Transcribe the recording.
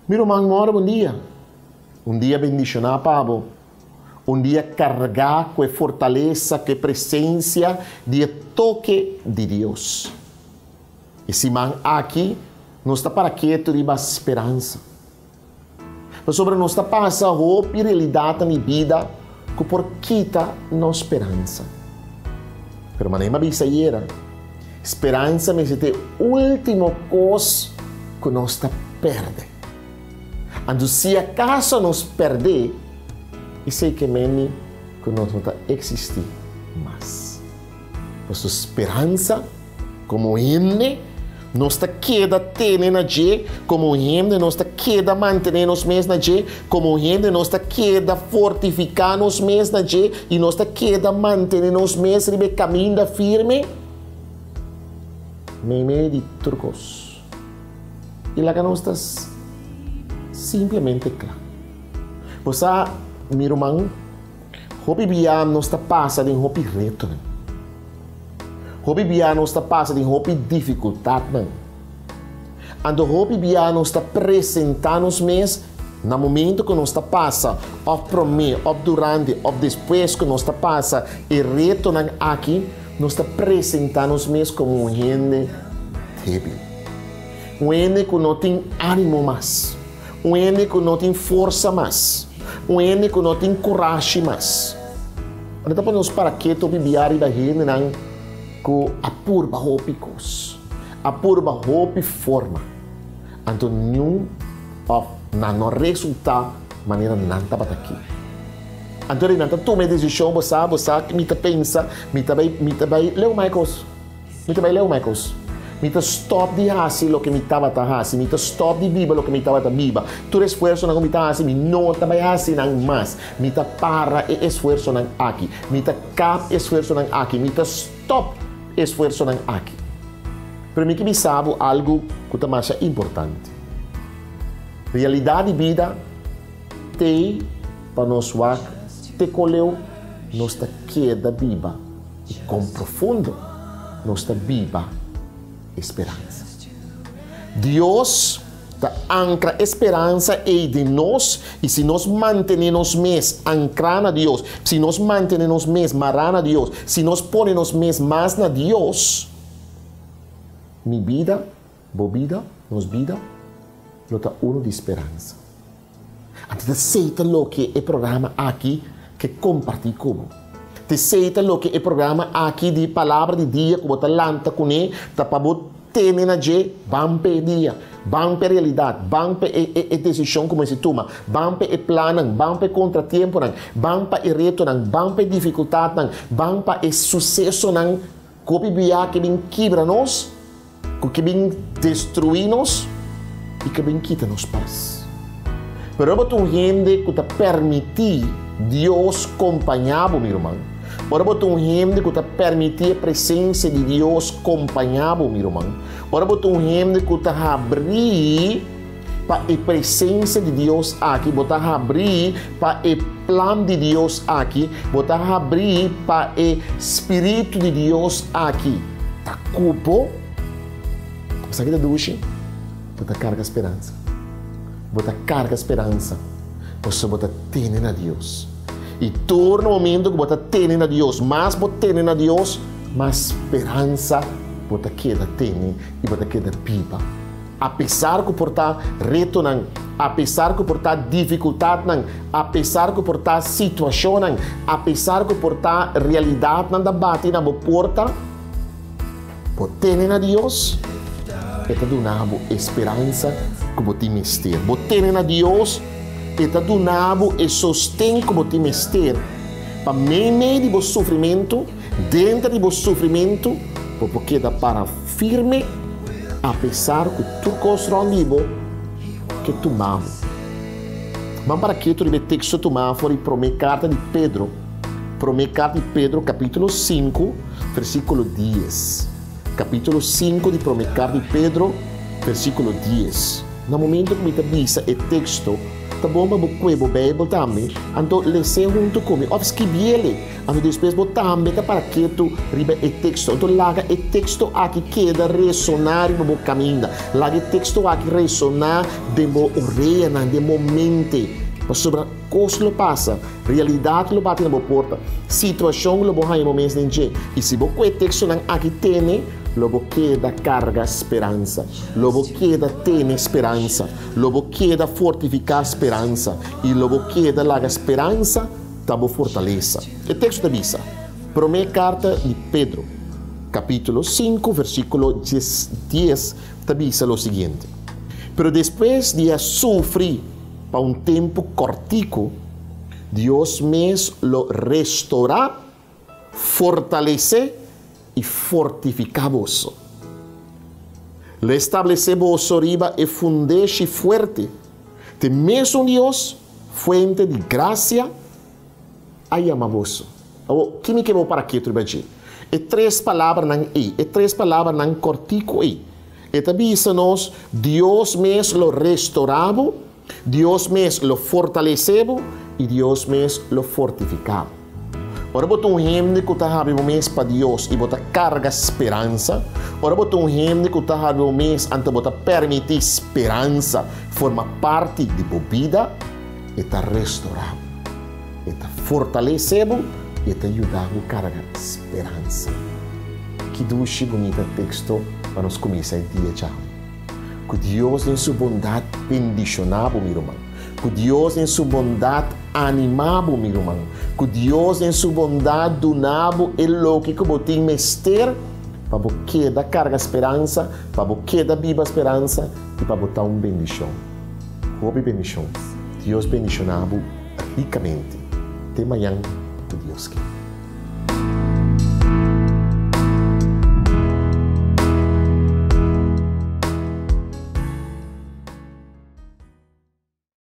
Mi ruman mora bon dia. Un dia bendishoná pa bo. Un dia kargá ku e fortalesa, ku e presensia di e toke di Dios. E siman aki nos ta para ketu riba speransa. Pasobra nos ta pasa hopi realidatnan di bida ku por kita nos speransa. Pero manera mi a bisa ayera, speransa mester ta e último kos ku nos ta pèrdè. Anto si akaso nos pèrd'é, esei ke meni ku nos no ta eksistí mas. Pasobra speransa Komo hende, nos ta keda tene na dje, komo hende nos ta keda mantené nos mes na dje, komo hende nos ta keda fortifiká nos mes na dje i nos ta keda mantené nos mes riba e kaminda firme meimei di tur kos. I laga nos ta simplemente kla. Bo sa, mi ruman, hopi bia nos ta pasa den hopi retonan. Hopi bia nos ta pasa den hopi difikultatnan. Anto hopi bia nos ta presentá nos mes na momento ku nos ta pasa òf promé òf durante òf despues ku nos ta pasa e retonan aki, nos ta presentá nos mes komo un hende débil. Un hende ku no tin ánimo mas. Un hende ku no tin forsa mas. Un hende ku no tin kurashi mas. Ora ta pone nos para ketu hopi bia riba hendenan ku a purba hopi kos, a purba hopi forma, anto niun òf nan no resultá manera nan tabata ke. Anto ora nan ta tuma e desishon, bo sa, bo sa mi ta pensa, mi ta bai, mi ta bai leu mai kos. Mi ta bai leu mai kos. Mi ta stòp di hasi loke mi tabata hasi. Mi ta stòp di biba loke mi tabata biba. Tur esfuersonan ku mi ta hasi, mi no ta bai hasi nan mas. Mi ta para e esfuersonan aki. Mi ta kap e esfuersonan aki. Mi ta stòp e esfuersonan aki. Pero mi ke bisa bo algu ku ta masha importante. Realidat di bida t'ei pa nos wak te kon leu nos ta keda biba. I kon profundo nos ta biba e speransa. Dios ta ankra e speransa ei den nos, i si nos mantené nos mes ankrá na Dios, si nos mantené nos mes mará na Dios, si nos pone nos mes mas na Dios, mi bida, bo bida, nos bida, lo ta unu di speransa. Anto ta esei ta loke e programa aki ke kompartí ku bo. Ta esei ta loke e programa aki di Palabra di Dia ku bo ta lanta kuné ta pa bo tene na dje, ban p'e dia, ban p'e realidat, ban p'e e e desishon ku mester tuma, ban p'e e plannan, ban p'e kontratiemponan, ban pa e retonan, ban p'e difikultatnan, ban pa e susesonan ku hopi bia ke bin kibra nos. Ku ke bin destruí nos i ke bin kita nos pas. Pero ora bo ta un hende ku ta permití Dios kompañá bo, mi ruman, ora bo ta un hende ku ta permití e presensia di Dios kompañá bo, mi ruman, ora bo ta un hende ku ta habrí pa e presensia di Dios aki, bo ta habrí pa e plan di Dios aki, bo ta habrí pa e Spiritu di Dios aki ta ku bo, bo sa ki ta dushi? Bo ta karga speransa. Bo ta karga speransa pasobra bo ta tene na Dios. I tur na momento ku bo ta tene na Dios, mas bo tene na Dios, mas speransa bo ta keda tene i bo ta keda biba. Apesar ku por ta retonan, apesar ku por ta difikultatnan, apesar ku por ta situashonnan, apesar ku por ta realidatnan ta bati na bo porta, bo tene na Dios, E ta duna bo e speransa ku bo tin mester. Bo tene na Dios, E ta duna bo e sosten ku bo tin mester pa meimei di bo sufrimentu, denter di bo sufrimentu, bo por keda para firme. Apesar ku tur kos rònt di bo ke tuma bo. Ban para ketu riba e teksto tumá for di promé karta di Pedro, promé karta di Pedro kapítulo sinku, versíkulo dies. Kapítulo sinku di promé karta di Pedro, versíkulo dies. Na momento ku mi ta bisa e teksto, Ta bon pa bo kue bo Beibel tambe, anto les'é huntu ku mi òf skibié-le. Anto despues bo tambe ta para ketu riba e teksto. Anto laga e teksto aki keda resoná riba bo kaminda. Laga e teksto aki resoná den bo oreanan, den bo mente. Pasobra kos lo pasa, realidat lo bati na bo porta, situashon lo bo haña bo mes den dje. I si bo kue e tekstonan aki tene, lo bo keda karga speransa. Lo bo keda tene speransa. Lo bo keda fortifiká speransa. I lo bo keda laga speransa ta bo fortalesa. E teksto ta bisa, Promé karta di Pedro, kapítulo sinku, versíkulo dies ta bisa lo siguiente, Pero despues di a sufri pa un tempu kòrtiku, Dios mes lo restorá, fortalesé i fortifiká boso. Lo establesé boso riba e fundeshi fuerte. Te mesun Dios, fuente di grasia, a yama boso. Awor, ki mi ke bo para ketu riba dje? E tres palabranan ei, e tres palabranan kòrtiku ei, e ta bisa nos, Dios mes lo restorá bo, Dios mes lo fortalesé bo i Dios mes lo fortifiká bo. Ora bo ta un hende ku ta habri bo mes pa Dios i bo ta karga speransa, ora bo ta un hende ku ta habri bo mes anto bo ta permití speransa forma parti di bo bida, e ta restorá bo, e ta fortalesé bo i e ta yuda bo karga speransa. Ki dushi bunita teksto pa nos kuminsá e dia djawe! Ku Dios den su bondat bendishoná bo, mi ruman. Ku Dios den su bondat animá bo, mi ruman. Ku Dios den su bondat duna bo e loke ku bo tin mester pa bo keda karga speransa, pa bo keda biba speransa i pa bo ta un bendishon. Hopi bendishon. Dios bendishoná bo rikamente. Te mañan ku Dios ke.